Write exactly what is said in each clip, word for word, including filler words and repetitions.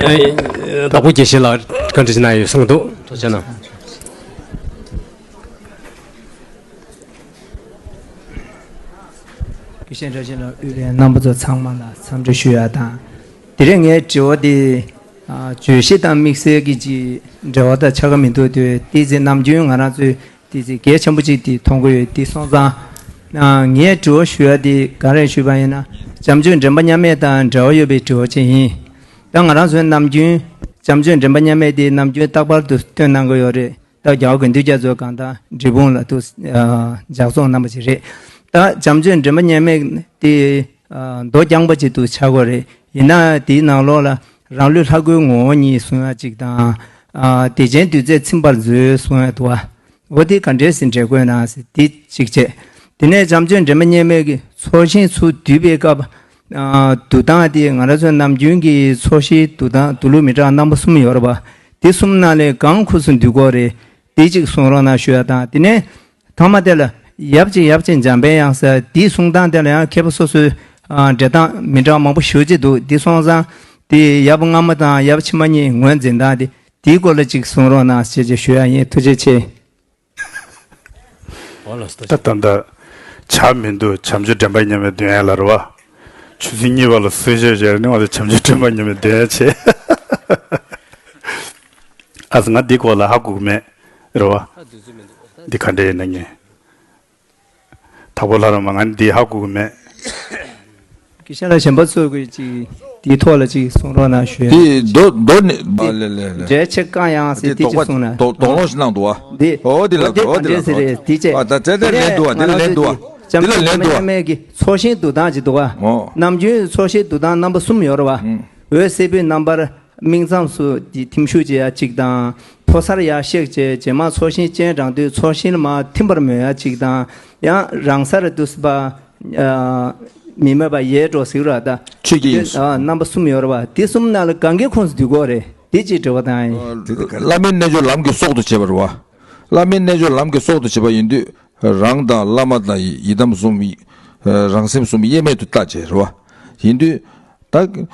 དྭགས་པོ་དགེ་བཤེས་ལགས་བཀའ་འདྲི་ཞིག་གནང་ཡོད་གསུང་འདུག་ཐུགས་རྗེ་གནང་། དགེ་བཤེས་བཀྲ་ཤིས་ལགས་དབུས་པའི་རྣམ་པ་ཚོ་ཚང་མ་ལ་འཚམས་འདྲི་ཞུ་ཡ་དང་། དེ་རིང་ངའི་དྲི་བ་དེ་ཨ་བརྗོད་གཞི་དང་དམིགས་བསལ་གྱི་ཅིག་འབྲེལ་བ་དང་ཆ་ག་མི་འདུག་དུས་ཏི་ཙི་ནམ་རྒྱུན་ང་རང་ཚོའི་ཏི་ཙི་གལ་ཆེན་པོ་ཅིག་དེ་མཐོང་གི་ཡོད། དེ་སོང་ཙང་ཨ་ངས་དྲི་བ་ཞུ་ཡ་དེ་ག་རེ་ཞུས་པ་ཡིན་ན། བྱམས་ཆོས་འདྲེན་པ་མཉམ་མེད་དང་འབྲེལ་བ་ཡོད་པའི་དྲི་བ་ཅིག་ཡིན། ད་ང་རང་ཚོའི་ནམ་རྒྱུན་བྱམས་ཆོས་འདྲེན་པ་མཉམ་མེད་དེ་ནམ་རྒྱུན་རྟག་པར་དུ་སྟོན་གནང་གི་ཡོད་རེད། ད་རྒྱལ་བ་དགེ་འདུན་རྒྱ་མཚོའི་གང་ལྟར་འབྲས་སྤུངས་ལ་དུ་ཨ་ལྗགས་རྩོམ་གནང་བ་ཞིག་རེད། ད་བྱམས་ཆོས་འདྲེན་པ་མཉམ་མེད་དེ་ཨ་མདོ་རྐྱང་པ་ཅིག་ཏུ་ཆགས་ཀྱི་རེད། ཡིན་ན་དེའི་ནང་ལོགས་ལ་རང་ལུས་ལྷ་སྐུའི་ངོ་བོ་ཉིད་གསུང་ཡ་ཅིག་དང་། ཨ་དད་ཅན་འདུལ་མཛད་ཚིམ་པར་མཛོད་གསུང་ཡ་འདུག་བ། འོ་དེ་ག་འདྲས་སེ་འགྲེལ་དགོས་ན་ཟེར་དེ་གཅིག་བྱས། དེ་ནས་བྱམས་ཆོས་འདྲེན་པ་མཉམ་མེད་ཀྱི་ཚོགས་ཞིང་ཚུར་བསྡུས་པའི་སྐབས། ཨ་འདུག་སྟངས་དེ་ང་རང་ཚོ་ནམ་རྒྱུན་གྱི་ཚོགས་ཞིང་འདུག་སྟངས་འདུག་ལུགས་མི་འདྲ་བ་རྣམ་པ་གསུམ་ཡོད་རེད་པ། དེ་གསུམ་ནང་ལས་གང་ཁུ་སུ་འདུས་དགོས་རེད། དེ་གཅིག་གསུང་རོགས་གནང་ཞུ་ཡ་དང་། དེ་ནས་ཐ་མ་དེ་ལ་ཡབ་གཅིག་ཡབ་གཅིག་འཇམ་དཔལ་དབྱངས་ཟེར་དེའི་གསུང་སྟངས་དེ་ལ་ཡང་མཁས་པ་སོ་སོའི་ཨ་འགྲེལ་སྟངས་མི་འདྲ་བ་མང་པོ་ཞེ་ཅིག་འདུག་དེ་སོང་ཙང་དེ་ཡབ་སྔ་མ་དང་ཡབ་ཕྱི་མ་གཉིས་ངོས་འཛིན་སྟངས་དེ་དེའི་སྐོར་ལ་གཅིག་གསུང་རོགས་གནང་ཞེས་ཞུ་ཡ་ཡིན། ཐུགས་རྗེ་ཆེ། ད་ད་ལྟ་བྱ་མི་འདུག་བྱམས་ཆོས་འདྲེན་པ་མཉམ་མེད་འདོན་ཡ་ལ་རེད་བ། ཆུ་ཚོད་གཉིས་པ་ལ་གསོལ་ཇ་བཞེས་ནས་ང་ཚོ་བྱམས་ཆོས་འདྲེན་པ་མཉམ་མེད་འདོན་ཡ་བྱེད། ཨ་ང་འདི་སྐོར་ལ་ཧ་གོ་གི་མེད་རེད་བ། འདི་ག་འདྲ་ཡིན་ན་ངས། དྭགས་པོ་ལྷ་རམས་པ་ང་འདི་ཧ་གོ་གི་མེད། དགེ་བཤེས་ལགས་གཞན་པ་ཚོས་ཀྱི་ཅིག་དེའི་ཐོག་ལ་ཅིག་གསུང་རོགས་གནང་ཞུ་ཡ། དེ་མདོ་མདོ་ནི་འདི་ཨ་ལེ་ལེ་ལེ། འགྲེལ་ཆེ་བཀང་ཡང་ཟེར་དེ་དེ་དོགས་ཅིག་པ་གསུང་ན། དོགས་དོགས་སློང་ཞིག་གནང་འདུག་བ། འདི་འོ་འདི་ལ་འོ་འདི་འོ་འདི་ལ་ག་འདྲས་ཟེར་རེད་དེ་བྱས། ཨ་ད་དེ་དེ་ལན་འདུག་བ། དེ་ལ་ལན་འདུག་བ། དེ་ལ་ལན་འདུག་བ། མཉམ་མེད་ཀྱི་ཚོགས་ཞིང་འདུ་སྟངས་ཅིག་འདུག་བ། ཨོ། ནམ་རྒྱུན་ཚོགས་ཞིང་འདུ་སྟངས་རྣམ་པ་གསུམ་ཡོད་རེད་བ། ཨུམ། འོད་སེར་པོའི་རྣམ་པར་སྨིན་མཚམས་སུ་དེ་ཐིམ་ཤུགས་བྱེད་ཡ་གཅིག་དང་། ཕོ་གསར་ཡར་གཤེགས་བྱས་རྗེས་མ་ཚོགས་ཞིང་སྤྱན་དྲངས་དུས་ཚོགས་ཞིང་ལ་མར་ཐིམ་པར་མོས་ཡ་གཅིག་དང་། ཡང་རང་སར་དུ་སུ་པ་ཨ་མི་མེད་པ་ཡལ་འགྲོ་ཟེར་ར་ད། ཆོས་ཀྱི་དེ་ཨ་རྣམ་པ་གསུམ་ཡོད་རེད་བ། དེ་གསུམ་ནང་ལ་གང་གི་ཁོངས་སུ་འདུས་དགོས་རེད། དེ་ཅིག་དྲི་བ་དང་ཡིན། བླ་མའི་རྣལ་འབྱོར་ལམ་གྱི་སྲོག་ཏུ་བྱེད་པ་རེད་བ། བླ་མའི་རྣལ་འབྱོར་ལམ་གྱི་སྲོག་ཏུ་བྱེད་པ་ཡིན་དུས། རང་དང་བླ་མ་དང་ཡི་དམ་གསུམ། རང་སེམས་གསུམ་དབྱེར་མེད་དུ་བལྟ་བྱས་རེད་བ། ཡིན་དུས། ད།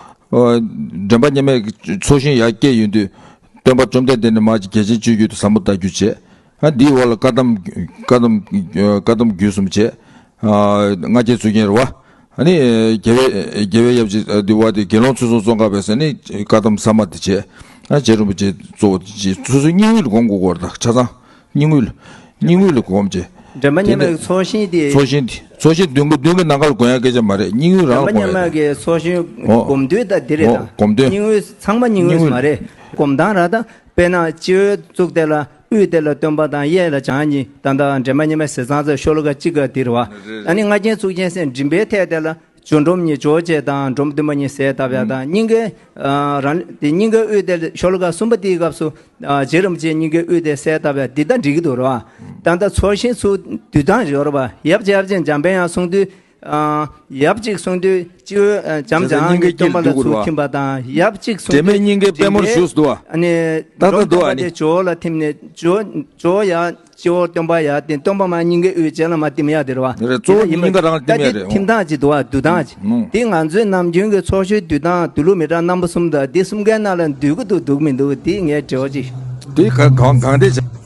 འདྲེན་པ་མཉམ་མེད་ཚོགས་ཞིང་ཡར་སྐྱེས་ཡོང་དུས། སྟོན་པ་བཅོམ་ལྡན་འདས་ནས་མར་གྱི་རྒྱལ་ཆེན་སྤྱོད་བརྒྱུད་དུ་ཟབ་མོ་ལྟ་བརྒྱུད་བྱས། ཨ་འདིའི་འོག་ལ་བཀའ་གདམས་བཀའ་གདམས་བཀའ་གདམས་བརྒྱུད་གསུམ་བྱས། ཨ་ལྔ་བརྒྱ་ཚུལ་ཁྲིམས་རེད་བ། ཨ་ནི་རྒྱལ་བའི་རྒྱལ་བའི་ཡབ་རྗེ་འདི་བ་དེ་དགེ་སློང་ཚུལ་གསུམ་ཙོང་ཁ་པས་ཟེར་ནི་བཀའ་གདམས་ས་མ་དེ་བྱས། ཨ་རྗེ་རིན་པོ་ཆེ་གཙོ་བོ་དེ་བྱས་སོ་སོའི་སྙིང་དབུས་ལ་སྒོམ་དགོས་ཀྱི་རེད་ད་ཆ་ཚང་། སྙིང་དབུས་ལ་སྙིང་དབུས་ལ་སྒོམ་བྱས། འདྲེན་པ་མཉམ་མེད་ཀྱི་ཚོགས་ཞིང་དེ། ཚོགས་ཞིང་དེ་ཚོགས་ཞིང་བདུན་གོ་བདུན་གི་ནང་ཁ་ལ་སྒོམ་ཡ་སྐད་ཆ་མ་རེད། སྙིང་དབུས་རང་ལ་འདྲེན་པ་སྒོམ་ཡ་མཉམ་མེད་དེ། ཀྱི་ཚོགས་ཞིང་ཨོ། སྒོམ་དུས་ད་འདི་རེད་ཨོ་ད། སྒོམ་དུས། སྙིང་དབུས་ཚང་མ་སྙིང་དབུས་སྙིང་དབུས་མ་རེད། སྒོམ་སྟངས་ར་ད། དཔེར་ན་སྤྱི་བོའི་གཙུག་དེ་ལ་དབུས་དེ་ལ་སྟོན་པ་དང་གཡས་ལ་བྱང་གཉིས་ད་ལྟ་འདྲེན་པ་མཉམ་མེད་ཟེར་ཚང་ཚོས་ཤོ་ལོ་ཀ་གཅིག་ག་འདི་རེད་བ། ཨ་ནི་ལྔ་རྒྱན་གཙུག་རྒྱན་ཟེར་མགྲིན་པའི་ཐད་དེ་ལ། སྦྱོར་སྒྲོམ་གཉིས་སྦྱོར་བཅས་དང་སྒྲོམ་བདུན་པ་གཉིས་གསལ་བཏབ་ཡ་དང་སྙིང་གའི་ཨ་རང་དེ་སྙིང་གའི་དབུས་དེ་ཤོ་ལོ་ཀ་གསུམ་པ་དེའི་སྐབས་སུ་ཨ་རྗེ་རིན་པོ་ཆེ་སྙིང་གའི་དབུས་དེ་གསལ་བཏབ་ཡ་འདི་ལྟར་འགྲིག་གི་འདུག་རེད་བ། ད་ལྟ་ཚོགས་ཞིང་ཚུར་བསྡུ་སྟངས་ཡོད་རེད་བ། ཡབ་ཅིག་ཡབ་ཅིག་འཇམ་དཔལ་དབྱངས་གསུང་དུས་ཨ་ཡབ་ཅིག་གསུང་དུས་སྤྱི་བོའི་ཨ་བྱམས་བྱང་གི་སྟོན་པ་ལ་ཚུར་ཐིམ་པ་དང་ཡབ་ཅིག་གསུང་དུས་དེ་མེད་སྙིང་གའི་པད་མོར་བཞུགས་འདུག་བ། ཨ་ནི་ད་ལྟ་འགྲོ་འདུག་བ་ཨ་ནི་སྤྱི་བོ་ལ་ཐིམ་ནས་སྤྱི་བོ་སྤྱི་བོ་ཡ། སྤྱི་བོར་སྟོན་པ་ཡ་དེ་སྟོན་པ་མ་སྙིང་གའི་དབུས་རྗེས་ལ་མ་བསྟིམ་ཡ་དེ་རེད་བ། རེད་གཙོ་བོ་དེ་ལ་ཡིན་སྙིང་ག་རང་ལ་བསྟིམ་ཡ་རེད་ད་འོ། དེ་ཐིམ་སྟངས་ཅིག་འདུག་བ་བསྡུ་སྟངས་ཅིག་ཨང་། དེ་ང་ཚོའི་ནམ་རྒྱུན་གྱི་ཚོགས་ཞུགས་བསྡུ་སྟངས་བསྡུ་ལུགས་མི་འདྲ་རྣམ་པ་གསུམ་དང་དེ་གསུམ་ཀའི་ནང་ལ་འདུས་ཀྱི་འདུག་འདུག་མི་འདུག་དེ་ངའི་དྲི་བ་ཅིག་དེ་ག་གང་གང་འདྲས་བྱ།